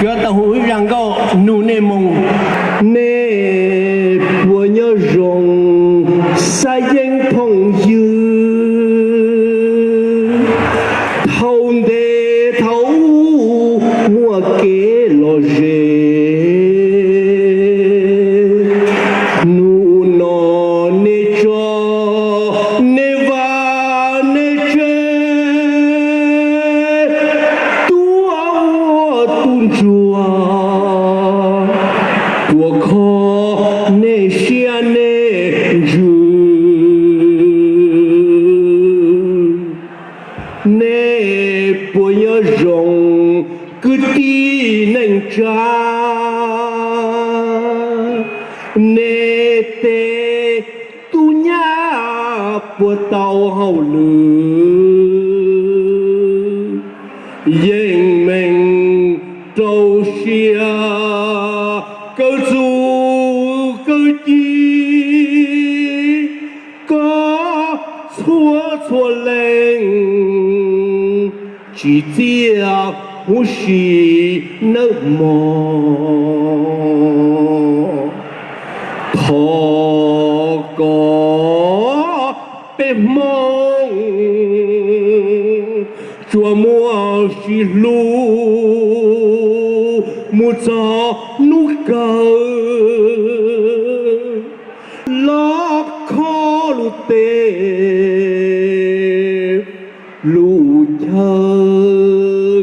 Yuav tau hu ib zaj nkauj nug nej moo. Nej puas nyob zoo, xav yeeb phooj ywg? Thaum ntev thaum ub muaj kev lom zem, hnub no nej tso, nej vaj nej tsev, tuaj ua tub ntsuag, puas kho nej siab nej ntsws? Nej puas nyob zoo, kwv tij neej tsa? Nej tej tub nyab puas tau hauj lwm? Yeej meej rau siab kawm txuj kawm ci, koj txhua txhua leej tsis txiaj huv si nawb mog. Thov kom peb Hmoob tsuas muaj sib hlub mus txog hnub kawg, los kho lub teb lub chaw,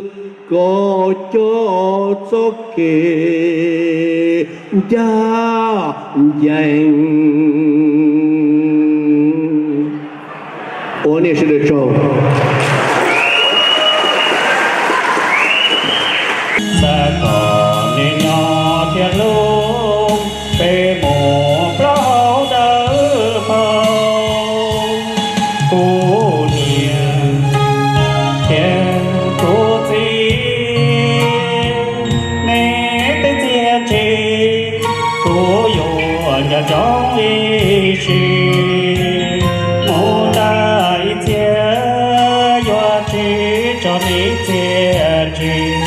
kom coj txoj kev ncaj ncees. Ua nej sawv daws tsaug. Xav kom nej nyob thiab hlub, peb mus plaub hau dawb paug. Kuv niam thiab kuv txiv, nej tej txiaj ntsig kuv yuav nco coob ib sim. Mus tag ib txhia yuav tsis tso nej txiaj ntsig.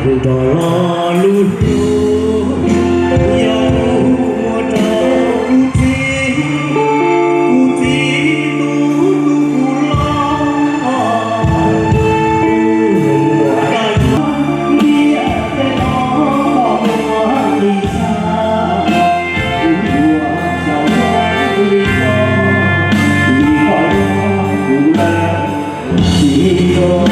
Nrog lo lus hlub, yog kuv muab rau kuv txiv, kuv txiv tus hlub kuv los, kuv muab rau yus, niam tej no koj muab li txhab, kuv yuav xyaum li koj, li koj yuav kuv lawm. Tsis yuav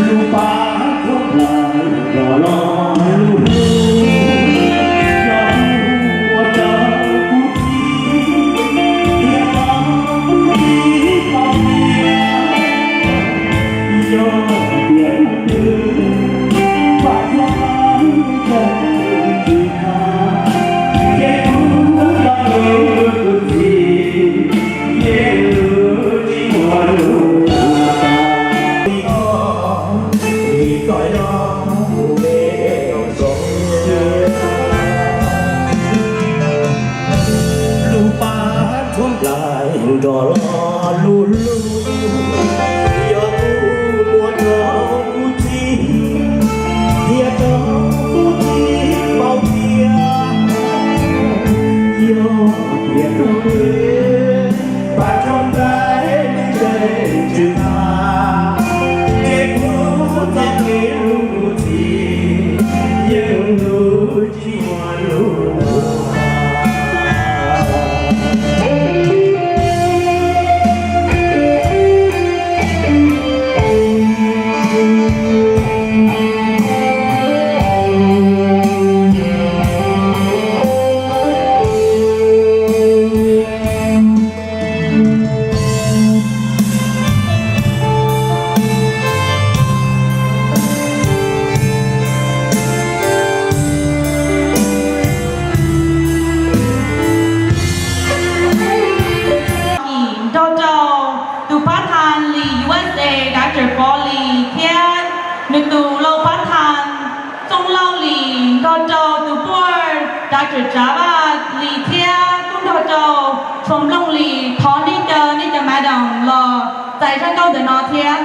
lub pab thuam nplawm nrog lo lus hlub, yog kuv muab rau kuv txiv, thiab rau kuv txiv paub tias yog tias kuv twb pab thuam nplawm ntawm tsis tag, ces kuv yuav hlub kuv txiv, ces kuv tsis muaj lus tag. Li koj yog kuv me zoo siab, lub pab thuam nplawm nrog lo lus hlub, yog kuv muab rau kuv txiv, thiab rau kuv txiv paub tias yog tias kuv twb pab thuam nplawm ntawm tsis tag, ces kuv txoj kev hlub kuv txiv Nrog rau tus puj Dr. Tsav Vaj Lis thiab kuj nrog rau Tshua Nplooj Lis, thov nej cov, nej cov madam los txais zaj nkauj ntawm no thiab.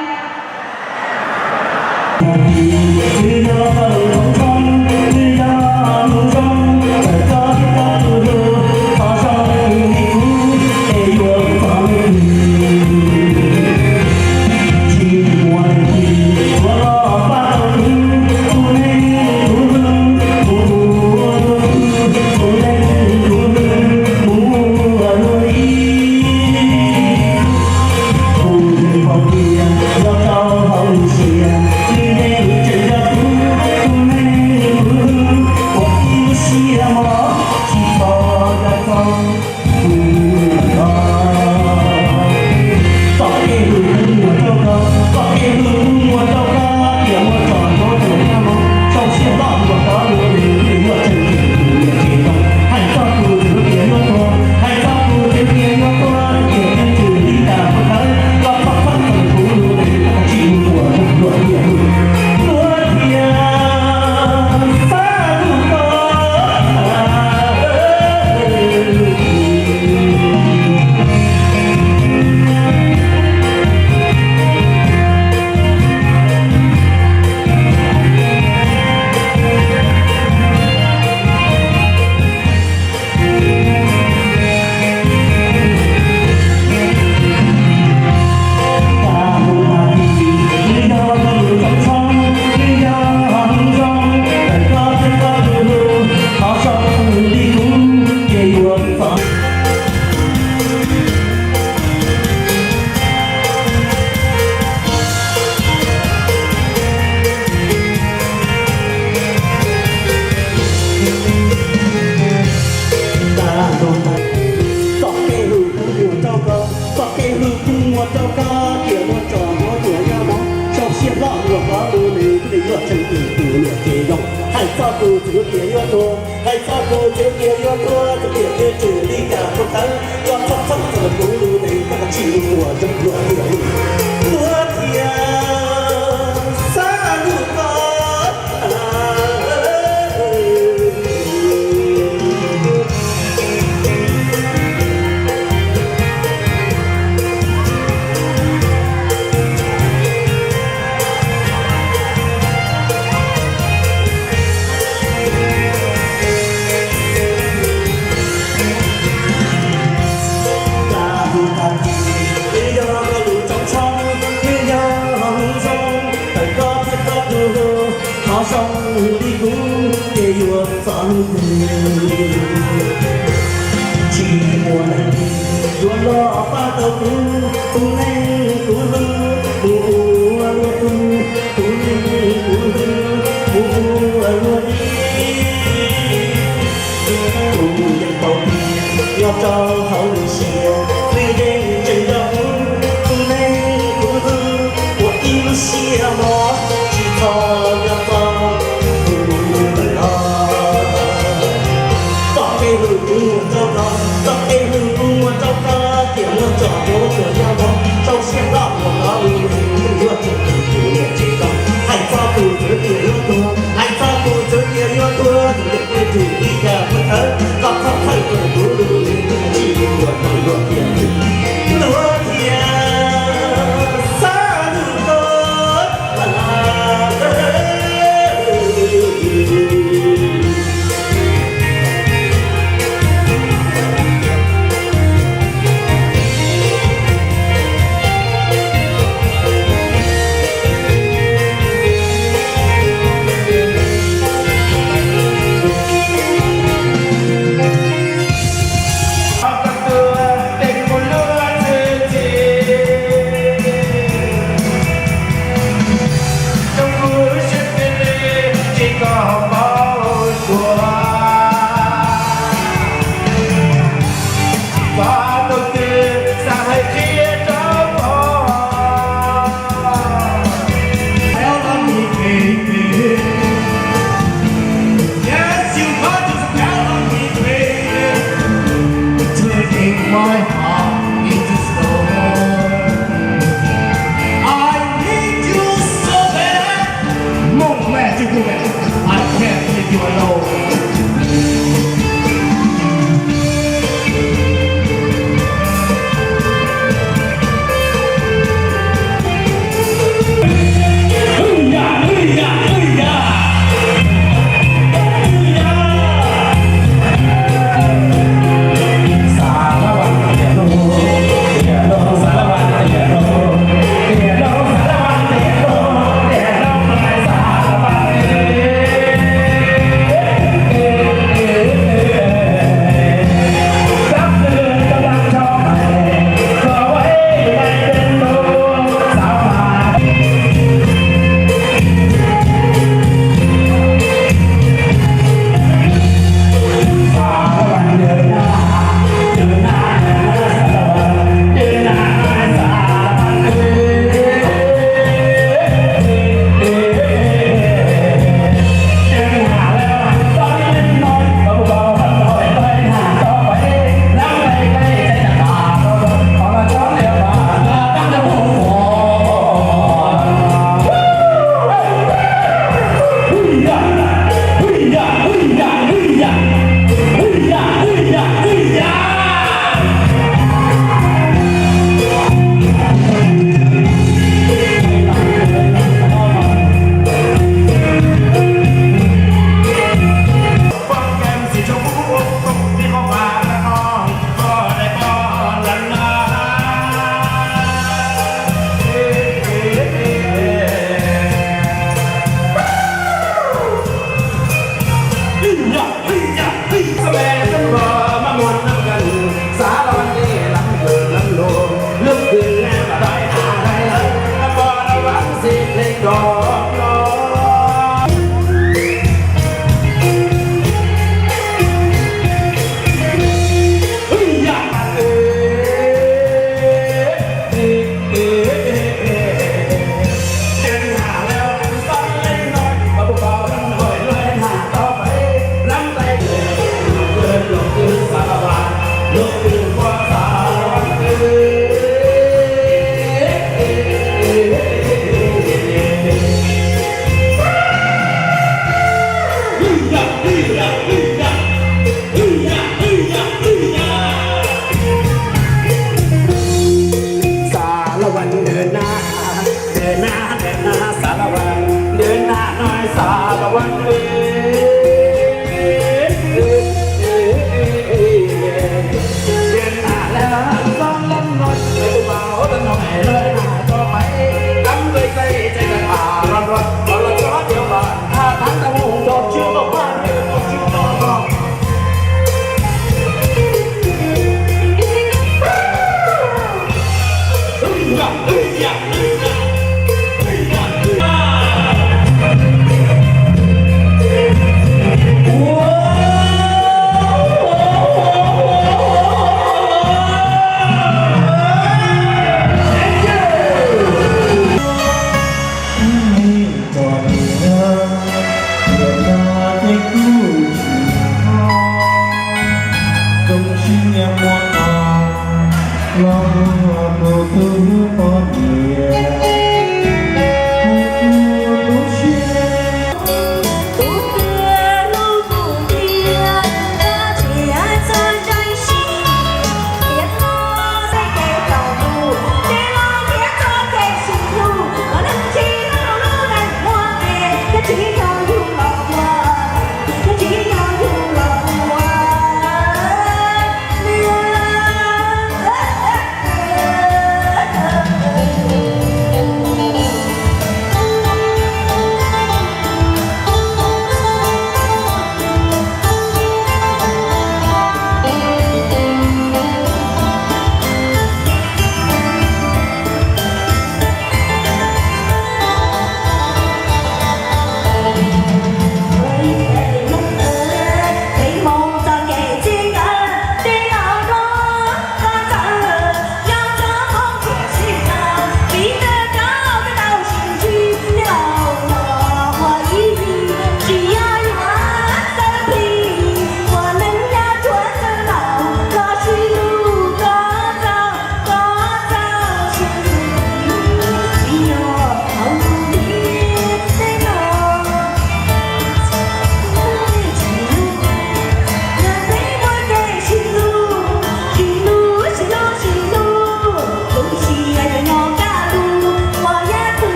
Txoj kev hlub kuv muag rau koj, txoj kev hlub kuv muag rau koj, tiam muaj tsom muaj tuam yog no, sau siab hlob luag qhov lus nws kuj li yuav tseem tus niam tsev zoo. Hais txog tus txiv tias yuav tuag, hais txog tus txiv tias yuav tuag, tus tiam twb tsis li cas tus tawv, koj txhob txhob txog kuv lus nws koj tsis ua zoo luag tias luag thiaj xav lus koj. Twb yog koj lus tsoom tshoob, twb yog hmoov zoo, tawm koj thiab koj tus hlub, qhov zoo li kuv ces yuav txom nyem. Tsis muaj leej twg yuav los pab tau kuv, tus neeg kuv hlub, mus ua luag tug, tus neeg kuv hlub, mus ua luag li. Kuv yeej paub tias nyob rau hauv lub siab, nws yeej tseem nco kuv, tus neeg kuv hlub, ua ib lub siab mos, tsis txhob nco txog kuv lawm los. Txoj kev hlub kuv muag rau koj, txoj kev hlub kuv muag rau koj, tiam muaj tsom muaj tuam yog no, sau siab hlob luag qhov lus nws kuj li yuav tseem tus niam tsev zoo. Hais txog tus txiv tias yuav tuag, hais txog tus txiv tias yuav tuag, tus niam tsev zoo li cas kuj tawv, koj txhob txhawj rau kuv lus nws kuj tsis ua zoo luag tias luag thiaj xav lus koj. Yes, you got to tell me, baby. Taking my heart into stone. I need you so bad. Mong mẹ chứ cô mẹ. I can't leave you alone. สารวันเดินหน้า เดินหน้า เดินหน้า สารวัน เดินหน้าหน่อย สารวันเอ้ย เดินหน้าแล้ว ซ้อมเล่นหน่อย เบาๆหน่อย เดินหน้าต่อไป ตั้งใจใส่ใจกัน อ่า ร้อนๆ ร้อนๆ เดี๋ยวก่อน ถ้าทางจะมุ่ง จอดชื่อต่อบ้าน เออ จอดชื่อต่อบ้าน เ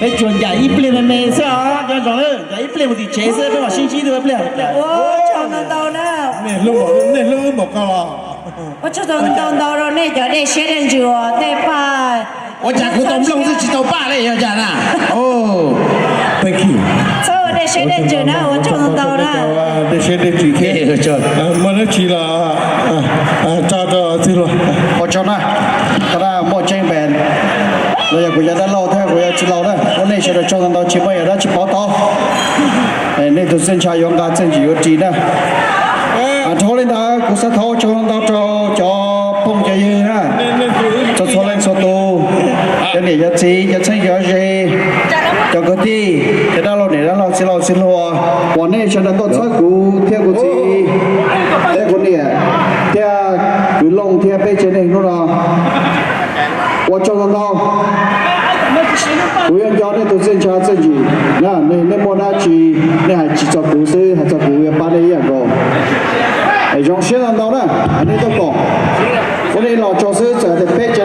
Peb tsuas ncaim ib pliag me me xwb os, nco ntsoov, ncaim ib pliag mus tim tsev xwb, peb mam sib ntsib dua ib pliag. Ua tsaug ntau ntau na. Nej hlub, nej hlub wb npaum ko los. Ua tsaug ntau ntau rau nej cov dej siab dej ntsws uas tej paj. Ua cas kuv tau nplooj xwb tsis tau paj li yog cas na? Thank you. Txhob ua dej siab dej ntsws na, ua tsaug ntau ntau na. Dej siab dej ntsws thiab. Muaj dab tsi los tso rau txwg luag. Ua tsaug na, qhov no muaj tseeb npe los yog kuv yog dab laug thiab kuv yog tsis laus na, ua nej sawv daws tsaug ntau ntau, tsis muaj yam dab tsi pov tau. Nej tus txiaj ntsha yuav nqa txiaj ntsig yuav ris na. Dhau li ntawd kuv xav thov ua tsaug ntau rau cov phooj cov ywg na, txhua txhua leej txhua tus, cov niam cov txiv, cov txheeb cov ze, cov kwv tij, cov dab laug niam dab laug txiv laus txiv hluas, uas nej sawv daws tuaj txhawb kuv thiab kuv txiv thiab kuv niam thiab kwv Looj thiab peb tsev neeg hnub no. Ua tsaug ntau ntau. Kuv yuav nco nej tus txiaj ntsha txiaj ntsig na, nej muaj dab tsi nej hais tsis txog kuv xwb, hais txog kuv yuav pab nej ib yam nkaus. Zoo siab ntau ntau na, nej tuaj koom. Ua li los tsaug xwb, txawm tias peb tsev